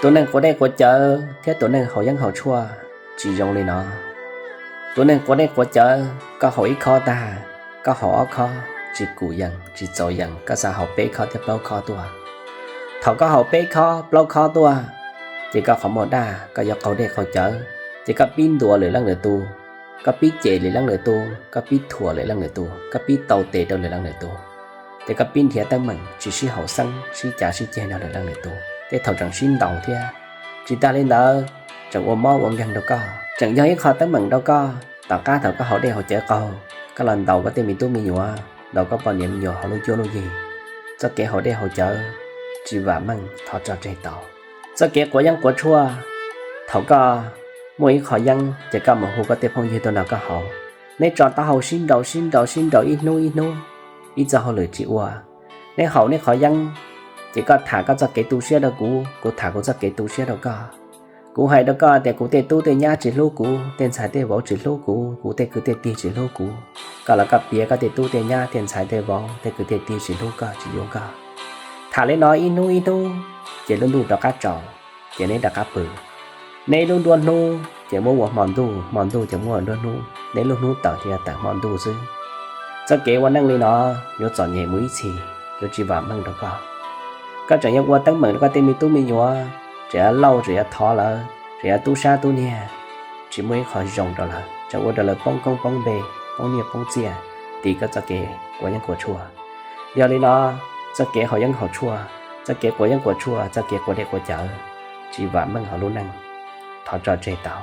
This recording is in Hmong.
Tus neeg quav dej quav cawv thiab tus neeg haus yeeb haus tshuaj tsis zoo li no. Tus neeg quav dej quav cawv, koj haus ib khob tag, koj haus ob khob tsis kum yees tsis txaus yees, koj xav haus peb khob thiab plaub khob tuaj. Thaum koj haus peb khob plaub khob tuaj, ces koj qhov muag daj, koj yuav qaug dej qaug cawv, ces koj pib ntuas lwm leej lwm tus, koj pib cem lwm leej lwm tus, koj pib thuam lwm leej lwm tus, koj pib tau tes rau lwm leej lwm tus, ces koj pib nrhiav teeb meem tsis sib haum xeeb sib cav sib ceg nrog lwm leej lwm tus. Tej thaum tseem sib ntaus thiab. Tsis tas li ntawd, tseem ua mob ua nkeeg rau koj, tseem yog ib qho teeb meem rau koj. Tom qab thaum koj haus dej haus cawv qaug, koj los ntaus koj tej me tub me nyuam, ntaus koj poj niam me nyuam hauv lub cuab lub yig. Txoj kev haus dej haus cawv tsis vam meej, thov tso tseg tau. Txoj kev quav yeeb quav tshuaj, thaum koj muaj ib qho yeeb ces koj mus hu koj tej phooj ywg tuaj nrog koj haus. Neb tso taub hau sib nraus sib nraus sib nraus ib hnub ib hnub, ib txoj hauj lwm tsis ua. Neb haus neb qhov yeeb, ces koj tham koj txoj kev tu siab rau kuv, kuv tham kuv txoj kev tu siab rau koj. Kuv hais rau koj tias kuv tej tub tej nyab tsis hlub kuv, tej ntxhais tej vauv tsis hlub kuv, kuv tej kwv tej tij tsis hlub kuv. Koj los koj piav koj tej tub tej nyab tej ntxhais tej vauv tej kwv tej tij tsis hlub koj tsis yuav koj. Tham li no ib hnub ib hnub, ces lub ntuj rov qab tsaus, ces neb rov qab pw. Neb lub nruab hnub ces muab ua hmo ntuj, hmo ntuj ces muab ua nruab hnub, neb lub hnub tawm ces yog tawm hmo ntuj xwb. Txoj kev ua neej li no yuav txom nyem mus ib txhis, yuav tsis vam meej rau koj. Koj tseem yuav ua teeb meem rau koj tej me tub me nyuam, tseem yuav lauj tseem yuav thov lawv, tseem yuav tub sab tub niag, tsis muaj ib qho zoo rau lawv, tseem ua rau lawv poob koob poob npe, poob nyiaj poob txiaj, tiv koj txoj kev quav yeeb quav tshuaj. Yog li no, txoj kev haus yeeb haus tshuaj, txoj kev quav yeeb quav tshuaj, txoj kev quav dej quav cawv tsis vam meej hauv lub neej, thov tso tseg tau.